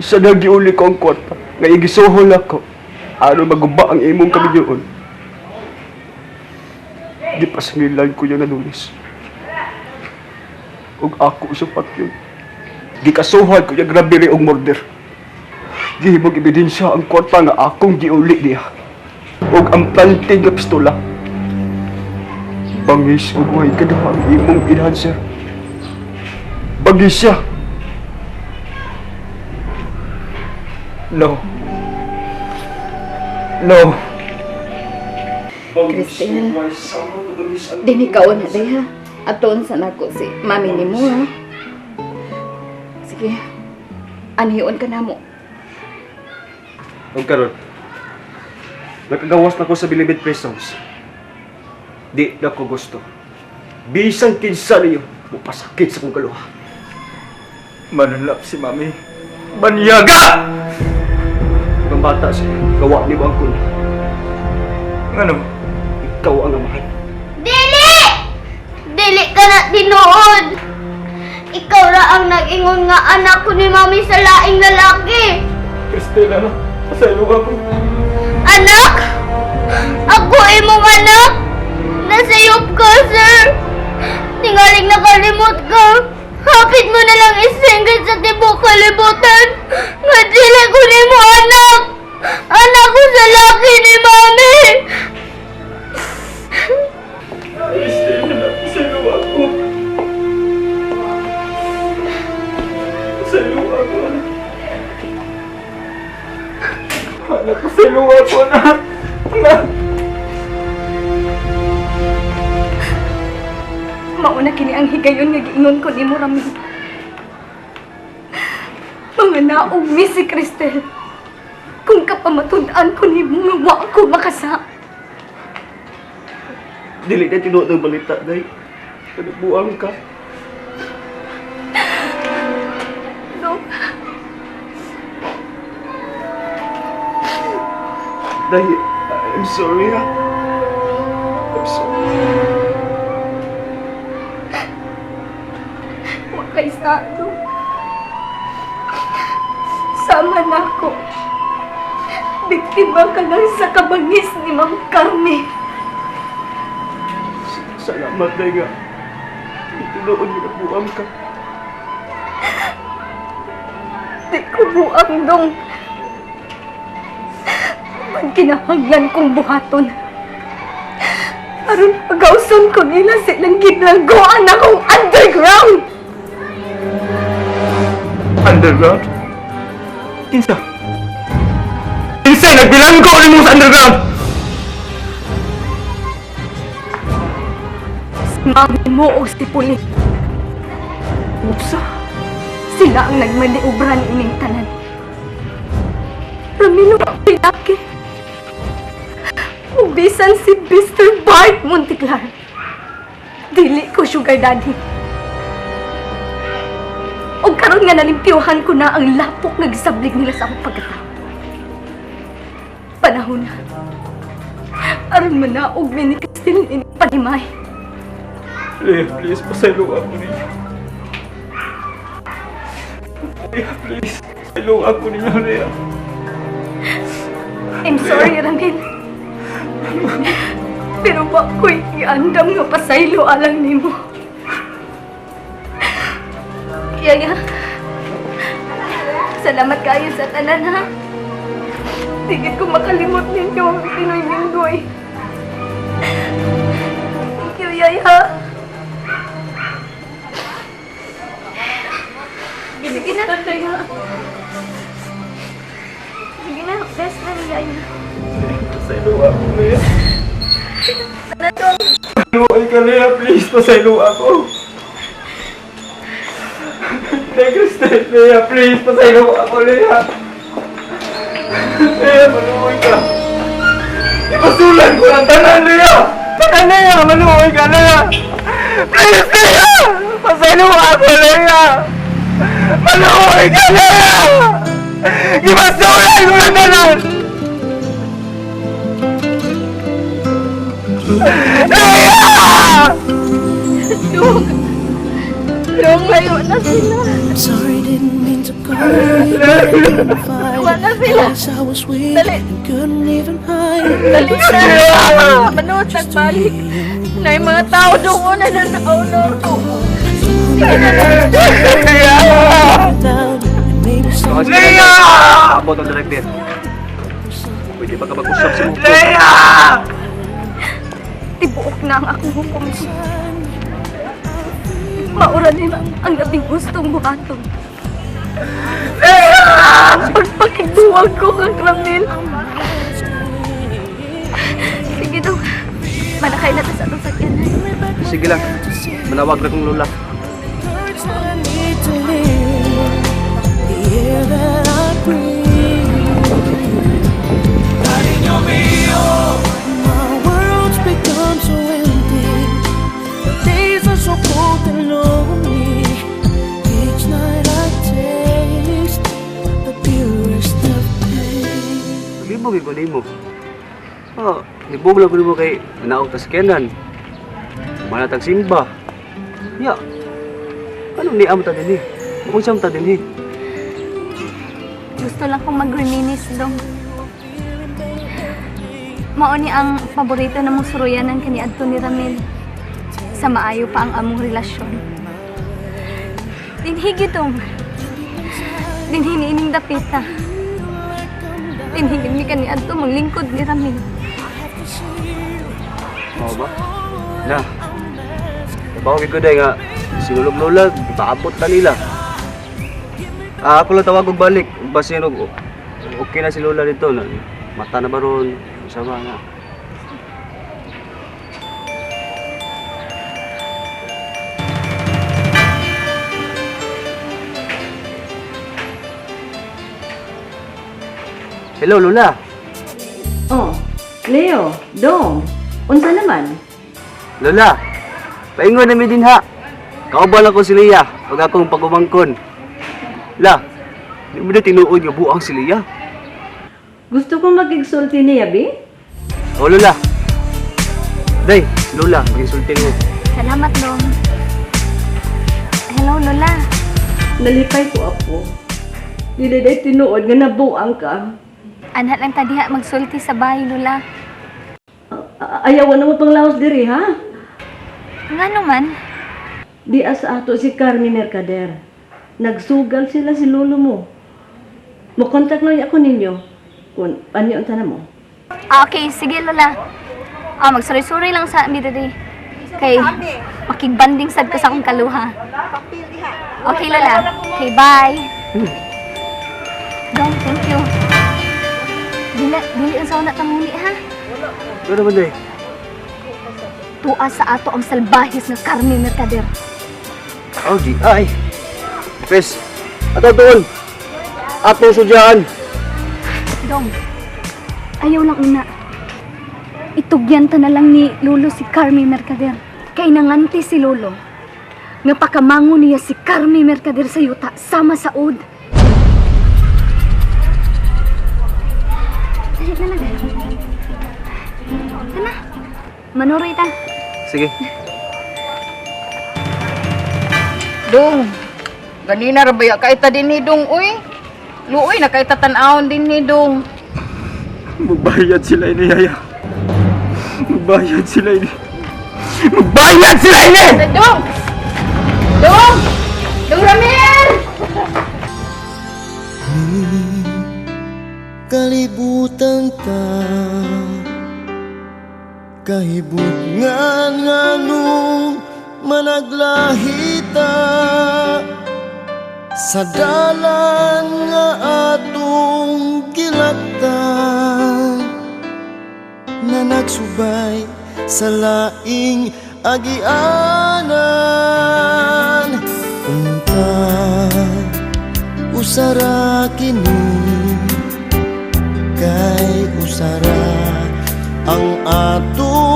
Sa nagiuli ko ang kwarta, nga igisuhol ako, aron maguba ang imong kaminyoon. Di pa sangilan ko yung nanulis. Ug ako sa patyon. Gikasuhan ko yung robbery og murder. Gihimog ebidensya ang kwarta nga akong giuli niya. Ug ang planting nga pistola. Bangis ug way kaduha ang imong enhancer. Bangis siya. No. No. Christine, Dini ka na day ha. Aton sa nako si mami nimo ha. Sige. Anhion ka namo. Ug karon, nakagawas na ko sa Bilibid Prisons. Di na ko gusto. Bisan kinsa niyo, mupasakit sa kong kaluha. Mananlap si Mami. Banyaga! Ang bata siya, gawa ni mo ang kuna. Ngano? Ikaw ang amahan. Dili! Dili ka na tinuod! Ikaw ra ang nag-ingon nga anak ko ni Mami sa laing lalaki! Christine, ano? Pasaylo ako. Anak! Ako imong anak! Nasayop ka, sir! Tingaling nakalimot ka! Hapit mo na lang isinggit sa tibok kalibutan! Nga dili ko nimo anak! Anak ko sa laki ni Mami! Christine, anak, pasaylo ako. Pasaylo ako, anak. Anak, pasaylo ako, anak. Anak! Mauna kini ang higayon nga giingon ko nimo, Ramil. Mga naog mi si Cristel. Kung kapamatud-an ko nimo nga wa ko makasa. Dili na tinuod ang balita, day. Kanabuang ka. No. Day, I'm sorry, ha? I'm sorry. Wa kay sado. Sama na ako. Biktima ka lang sa kabangis ni Ma'am Carmi. Salamat, day nga. Di tinuod nga nabuang ka. Di ko buang dong. Man kinahanglan kong buhaton. Aron pagauson ko nila silang ginagawa akong underground! Underground? Kinsa? Kinsa nagbilanggo nimo sa underground? Si mami mo o si Puli. Upsa. Sila ang nagmaniobra ni ining tanan. Ramilo ang pinaki. Ubisan si Mr. Bart Monticlar. Dili ko sugar daddy. O karon nga nalimpyuhan ko na ang lapok nga gisablig nila sa akong pagkatao. Panahon na. Aron manaog mi ni Cristel ini panimay. Leah, please, pasaylo ako ninyo. Leah, please. Pasaylo ako ninyo, Leah. I'm sorry, Ramil. Pero wa ko'y giandam nga pasaylo alang nimo. Yaya, salamat kayo sa tanan, ha? Digit ko makalimot ninyo ang Pinoy Minggoy. Thank you, Yaya. Sige na. Sige na, best na ni Yaya. Pasaylo ako, Leah. Tara, Dong. Maluoy ka, Leah. Please, pasaylo ako. Leah, Christine, Leah, please, pasaylo ako, Leah. Leah, maluoy ka. Ipasulan ko ng tanan, Leah. Tanan, Leah, maluoy ka, Leah. Please, Leah! Pasaylo ako, Leah. Maluoy ka, Leah! Ipasulan ko ng tanan! Leah! Dong! Dong, layo na sila. Sorry, didn't mean to Wala sila. Dali. Dali na. Manood, nagbalik. Na yung mga tao doon na nanaw na. Sige na. Leia! Abot ang director. Pwede ba ka mag-usap sa mga? Leia! Tibuok na ang akong hukom. Maura nila ang labing gustong buhaton. Ang pagpakigduwag ko kang Ramil. Sige daw, malakay na ta sa atong sakyanan. Sige lang. Manawag na kong lola. My world's become so empty. The days are so cold and lonely. Each night I taste the purest of pain. Libog ko nimo. Oh, libog lang ko nimo kay naog ta sakyanan. Manatag simba. Ya. Ano ni amo ta dinhi? Kung siyam ta dinhi? Gusto lang kong mag-reminis dong. Mao ni ang paborito na mong suruyanan kaniadto ni Ramil. Sa maayo pa ang among relasyon. Dinhi gitong. Dinhi niining dapita. Dinhi gid mi kaniadto maglingkod ni Ramil. Mao ba? Na. Trabaho ko day nga sinulog lola, paabot na nila. Ah, ako lang tawag og balik. Basin og okay na si lola dito. Na, mata na ba ron? Sa ba nga? Hello, Lola. Oh, Leo, Dong, unsa naman? Lola, paingon na mi din ha. Kauban ako si Leah pag akong pagumangkon. La, di mo na tinuod nga buang si Leah. Gusto ko magigsulti niya, bi? O Lola. Day, si Lola, maginsulti mo. Salamat, Dong. Hello, Lola. Nalipay ko ako. Dili day tinuod nga nabuang ka. Anha lang ta diha magsulti sa bahay, Lola. Ayaw na mo panglaos diri, ha? Nga naman, Di sa ato si Carmi Mercader. Nagsugal sila si lolo mo. Mokontak lang niya ako ninyo kung ano ang tanan mo. Ah, okay, sige Lola. Ah, magsuroy-suroy lang sa mi diri. Kay makigbanding sad ko sa akong kaluha. Okay, Lola. Okay, bye. Dong, thank you. Dili, dili ang sauna tanguli ha. Ano naman day? Tua sa ato ang salbahis nga Carmen Mercader. Oh, di ay. Pes, ato doon. Ato sudyaan. Dong, ayaw lang una. Itugyan ta na lang ni Lolo si Carmi Mercader. Kay nanganti si Lolo. Nga pakamango niya si Carmi Mercader sa yuta sama sa ud. Dali na lang. Tana. Manuroy ta. Sige. Dong, ganina ra baya kaita din ni Dong, uy. Luoy na kaita tan-awon din ni Dong. Magbayad sila ini, Yaya. Magbayad sila ini. Magbayad sila ini! Dong! Dong! Dong Ramir! Kalibutan ta Kahibutngan nganong managlahita sa dalan nga atong gilaktan na nagsubay sa laing agianan. Unta usara kini kay usara ang ato.